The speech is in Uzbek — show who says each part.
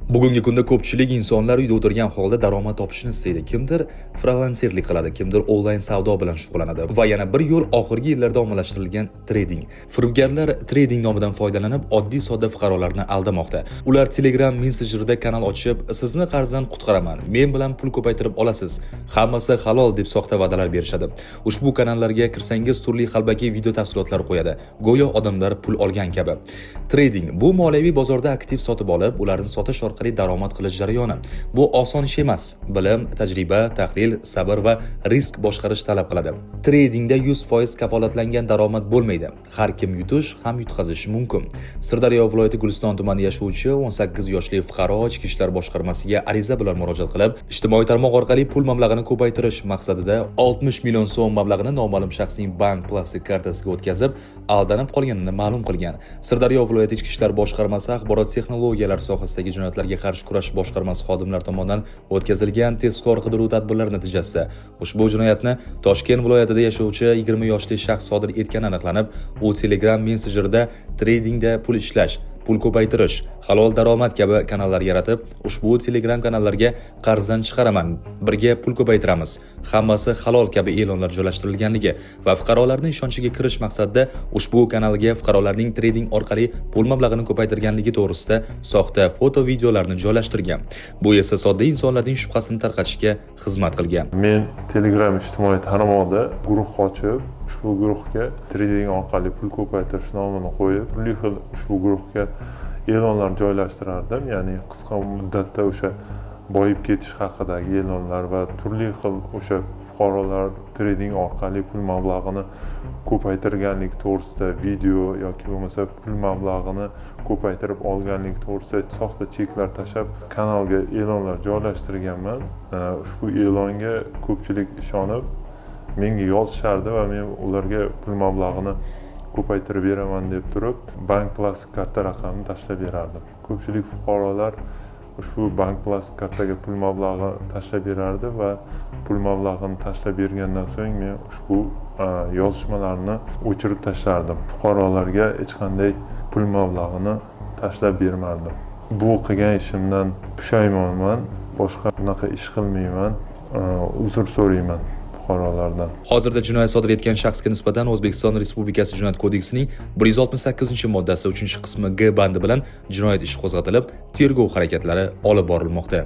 Speaker 1: Bugungi kunda ko'pchilik insonlar uyda o'tirgan holda daromad topishni istaydi. Kimdir frilanserlik qiladi, kimdir onlayn savdo bilan shug'ullanadi. Va yana bir yo'l oxirgi yillarda ommalashtirilgan trading. Firibgarlar trading nomidan foydalanib, oddiy sodda fuqarolarni aldamoqda. Ular Telegram messenjerida kanal ochib, sizni qarzdan qutqaraman, men bilan pul ko'paytirib olasiz, hammasi halol deb soxta va'dalar berishadi. Ushbu kanallarga kirsangiz turli qalbaki video tafsilotlar qo'yadi. Go'yo odamlar pul olgan kabi. Trading bu moliyaviy bozorda aktiv sotib olib, ularni sotish orqali daromad qilish jarayoni. Bu oson ish emas. Bilim, tajriba, tahlil, sabr va risk boshqarish talab qiladi. Tradingda 100% kafolatlangan daromad bo'lmaydi. Har kim yutish ham yutqazishi mumkin. Sirdaryo viloyati Guliston tumanida yashovchi 18 yoshli fuqaro Ichki ishlar boshqarmasiga ariza bilan murojaat qilib, ijtimoiy tarmoq orqali pul mablag'ini ko'paytirish maqsadida 60 million so'm mablag'ini noma'lum shaxsning bank plastik kartasiga o'tkazib, aldanib qolganini ma'lum qilgan. Sirdaryo viloyati Ichki ishlar boshqarmasi axborot texnologiyalari sohasidagi jinoyatlarga qarshi kurash boshqarmasi xodimlari tomonidan o'tkazilgan tezkor qidiruv tadbirlari natijasida ushbu jinoyatni Toshkent viloyatida yashovchi 20 yoshli shaxs sodir etgani aniqlanib, u Telegram messenjerida tradingda pul ishlash, pul ko'paytirish, halol daromad kabi kanallar yaratib, ushbu Telegram kanallarga qarzdan chiqaraman, birga pul ko'paytiramiz, hammasi halol kabi e'lonlar joylashtirilganligi va fuqarolarning ishonchiga kirish maqsadida ushbu kanalga fuqarolarning trading orqali pul mablag'ini ko'paytirganligi to'g'risida soxta foto videolarni joylashtirgan. Bu esa sodda insonlarning shubhasini tarqatishga xizmat qilgan.
Speaker 2: Men Telegram ijtimoiy tarmog'ida guruh ochib, ushbu guruhga trading orqali pul ko'paytirish nomini qo'yib, turli xil ushbu guruhga e'lonlar joylashtirardim. Ya'ni qisqa muddatda o'sha boyib ketish haqidagi e'lonlar va turli xil o'sha fuqarolar trading orqali pul mablag'ini ko'paytirganlik to'g'risida video yoki bo'lmasa pul mablag'ini ko'paytirib olganlik to'g'risida soxta cheklar tashlab kanalga e'lonlar joylashtirganman. Ushbu e'longa ko'pchilik ishonib menga yozishardi va men ularga pul mablag'ini ko'paytirib beraman deb turib bank plastik karta raqamini tashlab berardim. Ko'pchilik fuqarolar ushbu bank plastik kartaga pul mablag'i tashlab berardi va pul mablag'ini tashlab bergandan so'ng men ushbu yozishmalarni o'chirib tashlardim. Fuqarolarga hech qanday pul mablag'ini tashlab bermardim. Bu qilgan ishimdan pushaymonman, boshqa bunaqa ish qilmayman, uzr so'rayman fuqarolardan.
Speaker 1: Hozirda jinoyat sodir etgan shaxsga nisbatan O'zbekiston Respublikasi Jinoyat kodeksining 168-moddasi 3-qismi G bandi bilan jinoyat ishi qo'zg'atilib, tergov harakatlari olib borilmoqda.